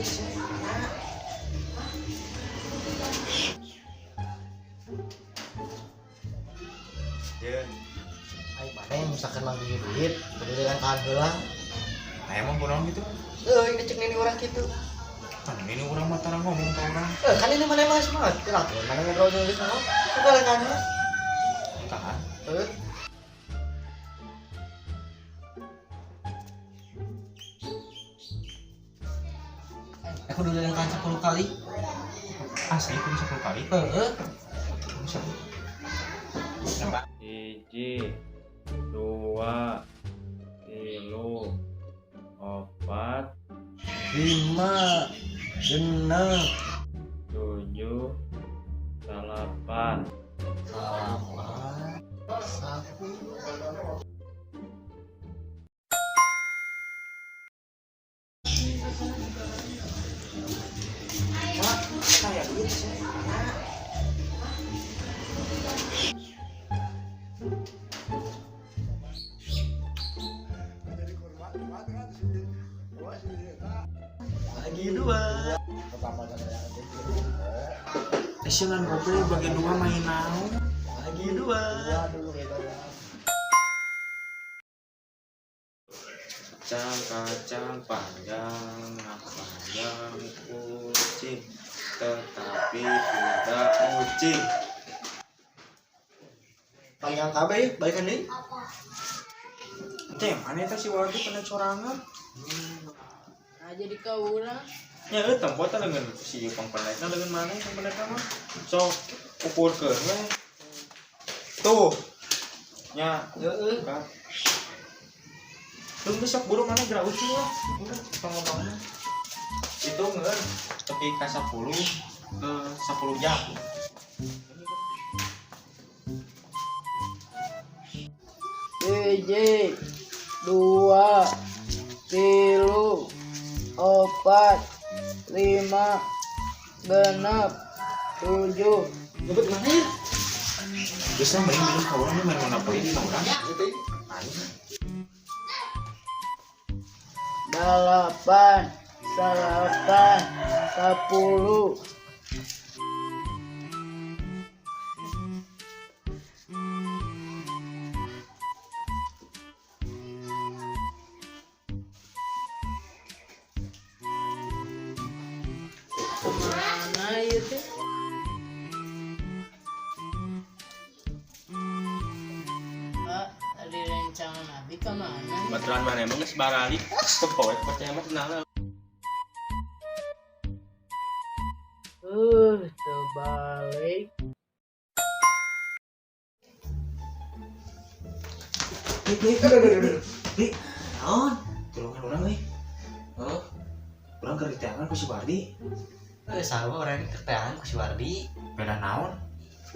Duit sih. Ya. Ayo mana yang misalkan lagi duit, kudu dilengkahan heula. Nah, emang kunaon gitu? Eh, ini cek nini urang kitu. Kan ini urang mah tara ngomong ka urang. Eh, kan ini mana mah semangat. Kira mana ngobrol jeung geus ngomong. Kudu lengkahan heula. Lengkahan. Eh. Aku udah lengkahan 10 kali. Asli kudu 10 kali. Heeh. Hiji, dua, tilu, opat, 5, 6, 7, 8. 8, 10. Mak, kayak duit sih. Lagi dua. Esengan goblok bagi dua main naon? Lagi dua. Kacang, kacang panjang, panjang kucing, tetapi tidak kucing. Panjang kabeh yuk, balikan deui. Teh, mana eta si Wardi pernah corangan? Nah, jadi kau ulang. Ya eueuh tempo teh leungeun si pangpendekna leungeun mana pangpendekna mah. Sok ukurkeun we. Tuh. Nya, Heeh. kan. Tunggu sok buru mana gerak ucing lah. Udah, tong ngomongna. Itu ngeun tepi ka 10 ke 10 jam. Hiji, dua, tilu, opat, 5, 6, 7. Ngebet mana ya? Geus lah mending minum ka urang main monopoli ka urang. 8, 9, 10. Mana itu? Pak, tadi rencana Nabi kemana? Baturan mana emang geus baralik. Tempo we percaya mah tenang lah. Terbalik. Dik, aduh. Dik, Naon? tulungan urang euy. Heuh. Urang keur diteangan ku si Wardi. Eh, sarua urang keteangan ku si Wardi. Beda naon?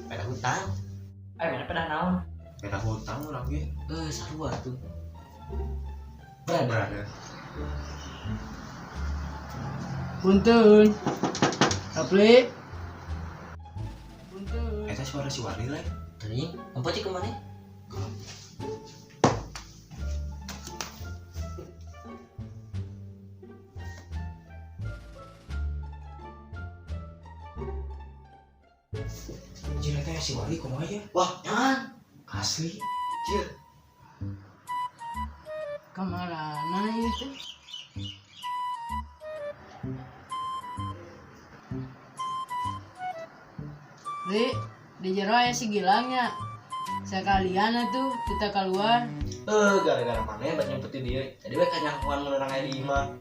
Beda hutang. Eh, mana pedah naon? Beda hutang urang ge. Eh, sarua tuh. Berada. Berada. Punten. Kapli. Punten. Eta suara si Wardi lain. Teuing, empat cik kemana? Anjir eta si Wardi kumaha ya? Wah, jangan. Asli. Jir. Kemana itu? Li, di jero aya si Gilangnya. Sekalian atuh kita keluar. Eh, gara-gara mana yang nyempetin dia. Jadi we kanyangkuan mun urang aya di imah.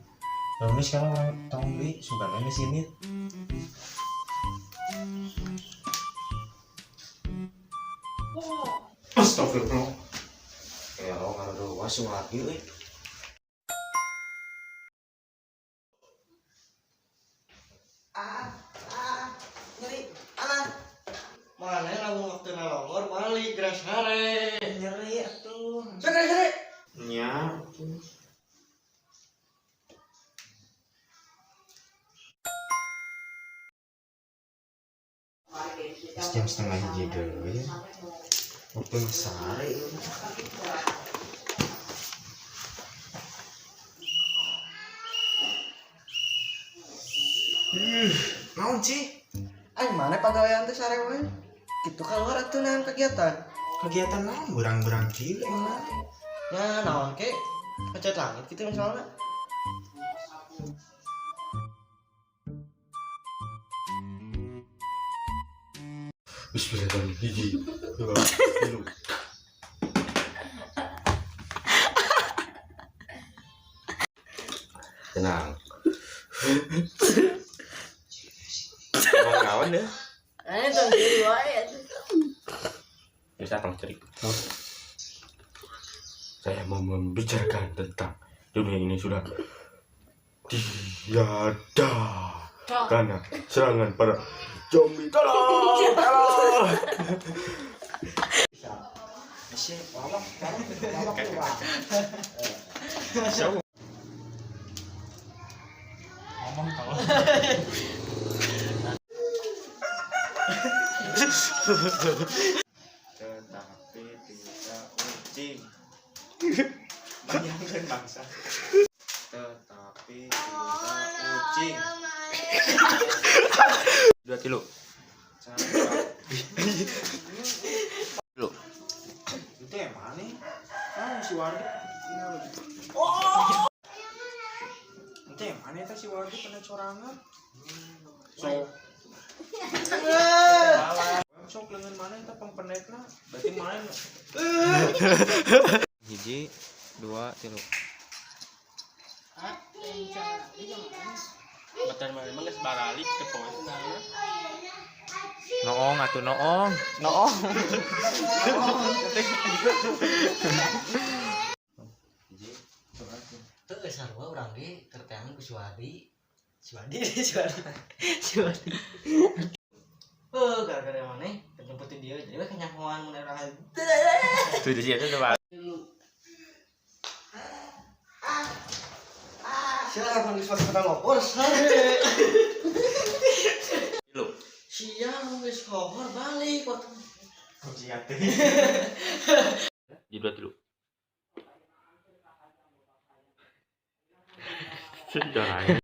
Lalu sekarang orang tong beli suka nanya sini. Astagfirullah. Ya Allah, ngaruh si Wardi euy. Ah, ah, nyeri. Alah. Mana lamun waktu nalongor balik geras hare. Nyeri atuh. Sok geras hare. Nya. Jam 12.30 deui ya. Waktu sare. Naon sih? Ay, mana pagawean teh sare we? Kitu keluar atuh naon kegiatan. Kegiatan naon berang-berang kieu emang mana? Ya naon ke? Pencet langit gitu misalnya. Bismillahirrahmanirrahim. Hiji, dua, tilu. Tenang. Ngomong naon deh. Eh, tong curi wae atuh. Bisa tong cerik. Saya mau membicarakan tentang dunia ini sudah tiada karena serangan para zombie. Tolong, tolong. Ngomong kalau. Tetapi tidak ucing. Bayangkan bangsa. Tetapi tidak ucing. Dua tilu. Lu. Itu yang mana? Ah, si Wardi. Oh. Itu yang mana itu si Wardi kena corangan? So. Sok lengan mana itu pangpendekna? Berarti mana? Hiji, dua, tilu. Hah? Rencana ieu mana? Batar mana emang geus baralik teu poe sendalna. Noong atuh noong. Noong. Tuh sarua urang ge kerteangan ku si Wadi. Si Wadi, si Wadi. Si Wadi. Heuh, gara-gara maneh penjemputin dia jadi we kanyahoan mun urang. Tuh di situ coba. Dulu. Sia mun geus pada lopor sare. Tilu. Sia mun geus hohor balik waktu. Di dua tilu. Jangan.